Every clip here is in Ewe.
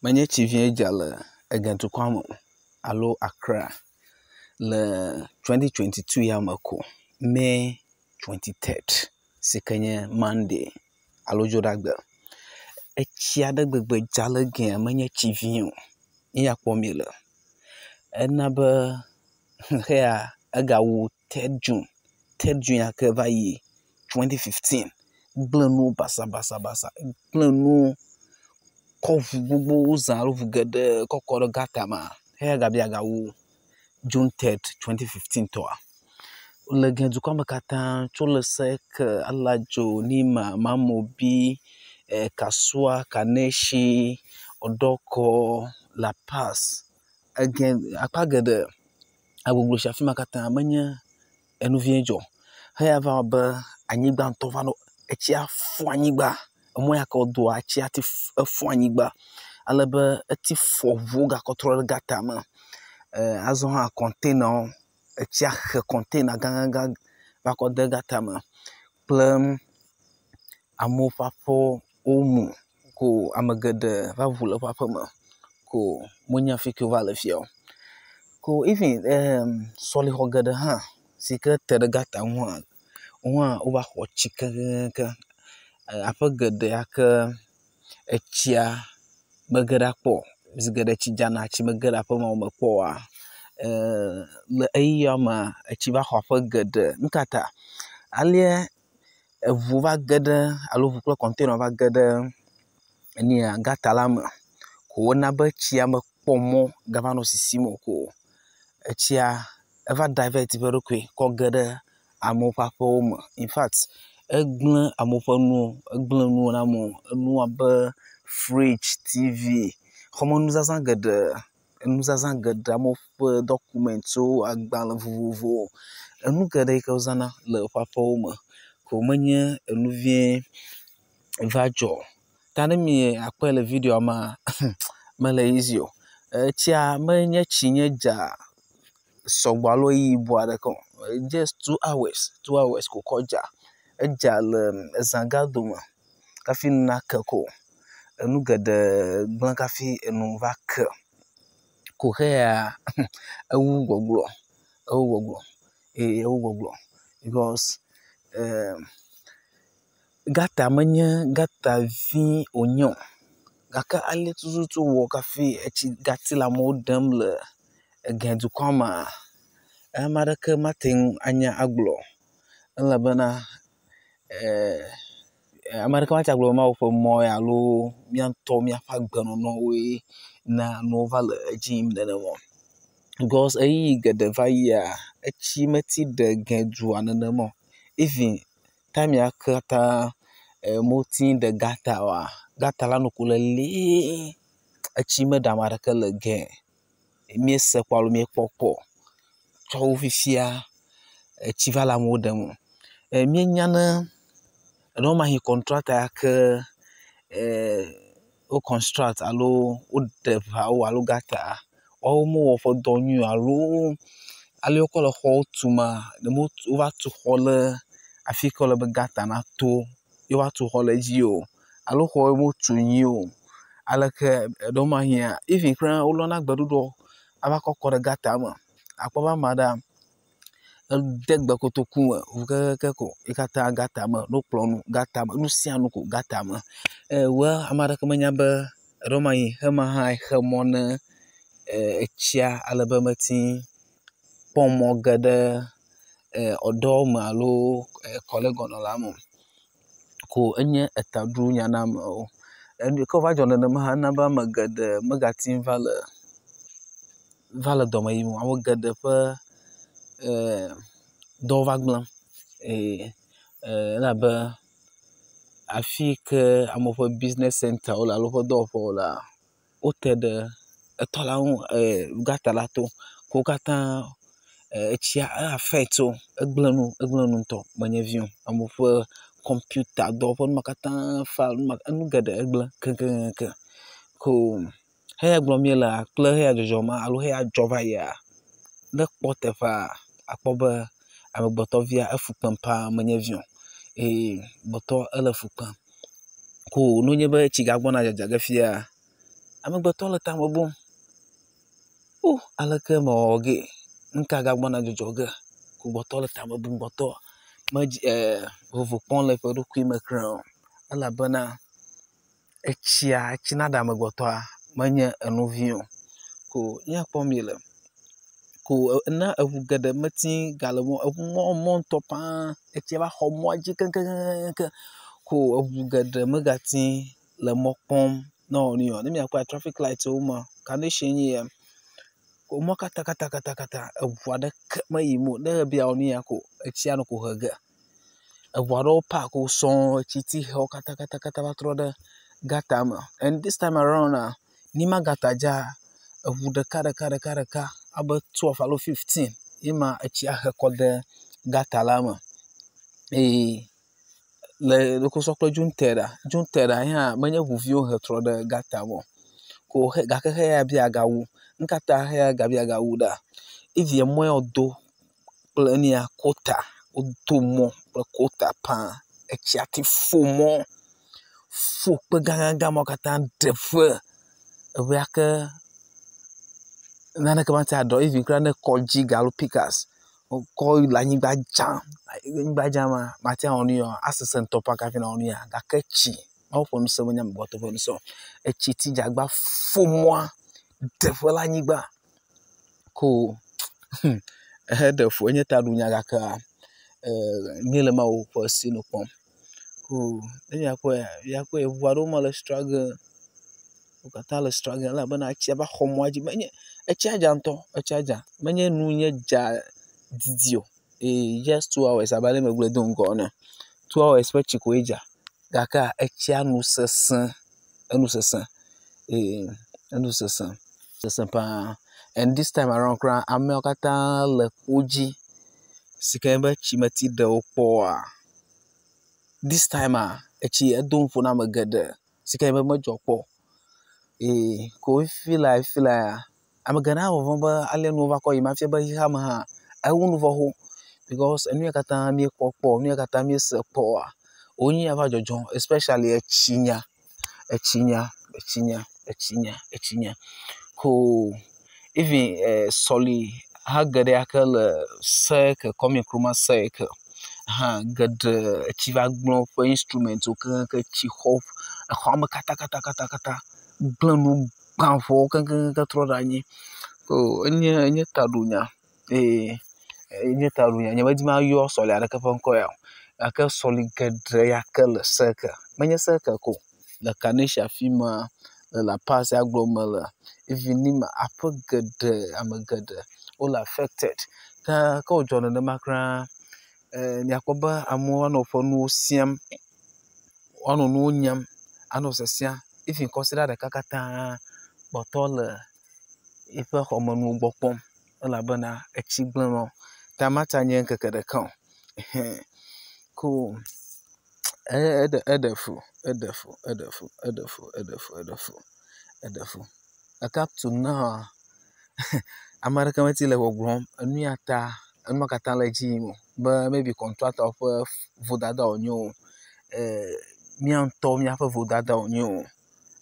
Menye tsi vie dza le Egetukɔa me o alo Accra le 2022 ya me ko May 23rd si ke nye Monday alo Dzoɖagbe. Etsi aɖe gbegbe dza le gea menye tsi vi o. Eya kpɔm miele. Ena be xexea egawu 3rd June. 3rd June ya ke va yi 2015 gblẽ nu basabasabasa gblẽ nu kɔ ŋu gbogbowo zã alo ŋu geɖe kɔ kɔ ɖe gata mea, xexea gabe yeagawu June 3rd 2015 tɔa. Le gɛ dukɔa me katã tso le Seke, Alajo, Nima, Mamobi, Kasua, Kaneshie, Odorkor, Lapaz, ege akpa geɖe agbogbo si afi ma katã menye enu vie dzɔ. Heya va wɔ be anyigba ŋutɔ va nɔ etsia fu anyigba. Emɔ ya ke wodoa etsia ti efu anyigba ale be eti fɔ ŋuwo gakɔ trɔ ɖe gata me. Azɔ hã kɔntenawo etsia he kɔntena gãgãgã va kɔ de gata me kple amewo ƒe aƒewo womu ko ame geɖe va ŋu le woƒe aƒe me ko wonya fi ke wova le fia o. Ko even sɔlixɔ geɖe hã si ke te ɖe gata ŋu hã wo hã wova xɔ tsi keŋkeŋkeŋ. Aƒe geɖe ya ke etsia mege ɖe akpɔ o. Zi geɖe tsi dzana tsi mege ɖe aƒe mawo me kpɔ oa, le ɣeyiɣia mea etsi va xɔ aƒe geɖe. Nu ka ta? Alea eŋu va ge ɖe alo ŋu kple kɔntena va ge ɖe enia gata la me ko wona be tsia mekpɔ mɔ gava nɔ sisim o ko etsia eva divert eƒe ɖokui kɔ ge ɖe amewo ƒe aƒewo me. Infact egblẽ amewo ƒe nuwo, egblẽ nuwo na amewo. Enuwo abe fridge, TV, xɔmenuzazã geɖe, enuzazã geɖe, amewo ƒe dɔkumeŋtiwo, agbalẽ vovovowo, enu geɖe yi ke wozãna le woƒe aƒewo me ko menye enu vie va dzɔ. Ta ne mi akpɔe le videoa mea, mele easy o. Etsia menye tsi nye dza sɔgbɔ alo ɣeyiɣi bu aɖeke o. Just 2 hours, 2 hours ko kɔ dza. Edza le ezã gã dome hafi nu nake ko. Enu geɖe gblẽ hafi enu va ke. Ko xeya ewu gbɔgblɔ, ewu gbɔgblɔ eye ewu gbɔgblɔ because gata menye gata vi wònye o gake ale tututu wɔ hafi etsi gati le amewo ɖem le ege dukɔa mea, ame aɖeke mate ŋu anya agblɔ o elabena ame aɖeke mate ŋu agblɔ be Mawu ƒe mɔ ye alo mía ŋutɔ míaƒe agbenɔnɔwoe na nuwo va le edzi yim nenema o. Because ɣeyiɣi geɖe va yia, etsi meti ɖe ge dua nenema o. Even time ya katã moti ɖe gata oa, gata la nu ko le lee. Etsi meɖe ame aɖeke le ge míese kpɔ alo míekpɔ kpɔ o. Tsɔ wu fifia, etsi va le amewo ɖem o. Míenya ne ɖewomahi kɔntrata ya ke wo construct alo woɖe ʋeawo alo gata, woawo mewɔ woƒe dɔ nyuie o alo ale wokɔ le xɔwo tuma, wova tu xɔ le afi ke wòle be gata nato ye woatu xɔ le edzi o alo xɔ yi wometu nyuie o. Aleke ɖewomahia even kura wolɔna gbeɖuɖɔ ava kɔ kɔ ɖe gata me. Akpɔ be ame aɖea, ede gbe kotoku me ŋu kekeake ko yi katã gata me, ne wokplɔ nu gata me, nu sia nu ko gata me. Well ame aɖeke menya be ɖewomahĩ xema hã xe mɔ ne etsia ale be meti kpɔ mɔ ge ɖe ɔɖɔwo me alo kɔlegɔnɔ la me o. Ko enye etaɖunya na amewo. Enu ke wòva dzɔ nenema hã ena be ame geɖe megate ŋu va le dɔme yim o. Ame geɖe ƒe dɔwo va gblẽ eye elabe afi yi ke amewo ƒe business center wo le alo woƒe dɔwɔƒewo lea, wote ɖe etɔ la ŋu gata la to. Ko wo katã etsia e affect wo, egblẽ nu egblẽ nu ŋutɔ menye vi o. Amewo ƒe kɔmpita dɔwɔƒe nu ma katã fa enu geɖe egblẽ keŋkeŋkeŋ. Ko heya gblɔm míelea kple heya dzɔdzɔma alo heya dzɔ va yia, ne ekpɔ teƒea, akpɔ be amegbetɔvia efu kpem paa menye vi o eye gbetɔ ele fu kpem. Ko ne wonye be tsi gagbɔna dzadza ge fia, Amegbetɔ le tame bum. O aleke mewɔ gee? Nu ka gagbɔna dzɔdzɔ ge? Gbɔtɔ le tame bum gbɔtɔ medzi ee vovo kpɔm le eƒe ɖokui me kura o elabena etsia etsi na ɖe amegbetɔa menye enu vi o. Ko míakpɔ mi le ko ena eŋu geɖe meti gale mɔ eŋu mɔ mɔ ŋutɔ paa etsia va xɔ mɔa dzi keŋkeŋkeŋkeŋ ko eŋu geɖe megati le mɔ kpɔm ne wɔ nu ya. Ne miakpɔa traffic light wo ma Kaneshie nye ya. Ko mɔ katakatakata eŋu aɖeke meyim o. Ne ebe yeawɔ nu ya ko etsia nɔ ko he ge. Eŋu aɖewo park wo sɔŋ etsi ti he wo katakatakata va trɔ ɖe gata me. And this time around nima gata dzia eŋu ɖeka ɖeka ɖeka ɖeka abe 12 alo 15 ye ma etsia he kɔ de gata la me. Eye le ɖeko sɔ kple June 3 June 3 hã menye ŋuviwo he trɔ ɖe gata me o. Ko he gake xeya bia gawu. Nu ka ta xeya gabia gawu ɖa? Evi emɔ ya wodo kple enia kota wodo mɔ kple kota paa. Etsia ti fo mɔ fo kpe gãgãgã mawo katã ɖe ƒe. Eŋea ke naneke mate aɖɔ even kura ne kɔ dzi alo pickaxe wokɔ le anyigba dzam anyigba dzam ma mate awɔ nu ya o. Asese ŋutɔ paa hafi nawɔ nu ya gake tsi Mawu ƒe ŋusẽ menye amegbetɔ ƒe ŋusẽ o. Etsi ti dzagba fo mɔa ɖe ƒe le anyigba ko eɖe fu enye taɖunya gake míele Mawu ƒe sinu kpɔm. Ko ne miakpɔe miakpɔe eŋu aɖewo ma le struggle wo katã le struggle elabena etsia va xɔ mɔa dzi. Menye etsia dza ŋutɔ etsia dza menye nu nye dza didi o eye just 2 hours abe ale megblɔe do ŋgɔ ene. 2 hours ƒe tsi koe dza gake etsia nu sesẽ enu sesẽ eye enu sesẽ sesẽ paa. And this time around kura ameawo katã le kpodzi si ke be tsi meti ɖe wo kpɔ oa. This time a etsi edo ŋu na ame geɖe si ke be medzɔ kpɔ o. Eye ko fifi la fifi la ame geɖe hã vɔvɔ̃m be ale nuwo va kɔ yim efia be xexea me hã ewu nu vɔ xoxo because enu ya katã míekpɔ kpɔ nu ya katã míese kpɔa wonye ya va dzɔdzɔm especially etsinya etsinya etsinya etsinya etsinya ko even sɔli ha geɖe ya ke le Circle Kwame Nkrumah Circle hã geɖe etsi va gblẽ woƒe instrumentwo keŋkeŋ tsi xɔ exɔa me katakatakata gblẽ nu gbã ʋɔwo keŋkeŋ trɔ ɖe anyi. So enye enye taɖunya eye enye taɖunya. Nyemedi mayɔ sɔli aɖeke ƒe ŋkɔ ya o gake sɔli geɖe ya ke le Circle menye Circle ko le Kaneshie afi ma le Lapaz ya gblɔm mele even Nima aƒe geɖe ame geɖe wole affected. Ke ke wodzɔ nenema kura miakpɔ be amewo anɔ woƒe nuwo siam woanɔ nuwo nyam anɔ sesiam even kɔsiɖa ɖeka katã kpɔtɔ le eƒe xɔmenuwo gbɔ kpɔm elabena etsi gblẽ nɔ ta mata nye ŋkeke ɖeka o. Ko eɖe eɖe fu eɖe fu eɖe fu eɖe fu eɖe fu eɖe fu eɖe fu. Gake up to now ame aɖeke meti le gbɔgblɔm enu ya ta enua katã le edzi yim o be maybe contractor ƒe vodada wònye o mía ŋutɔ míaƒe vodada wònye o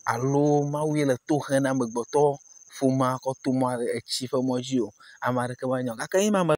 alo Mawu ye le to hem na amegbetɔ ƒomea kɔ to mɔ etsi ƒe mɔ dzi o. Ame aɖeke menya o gake eye ma ame.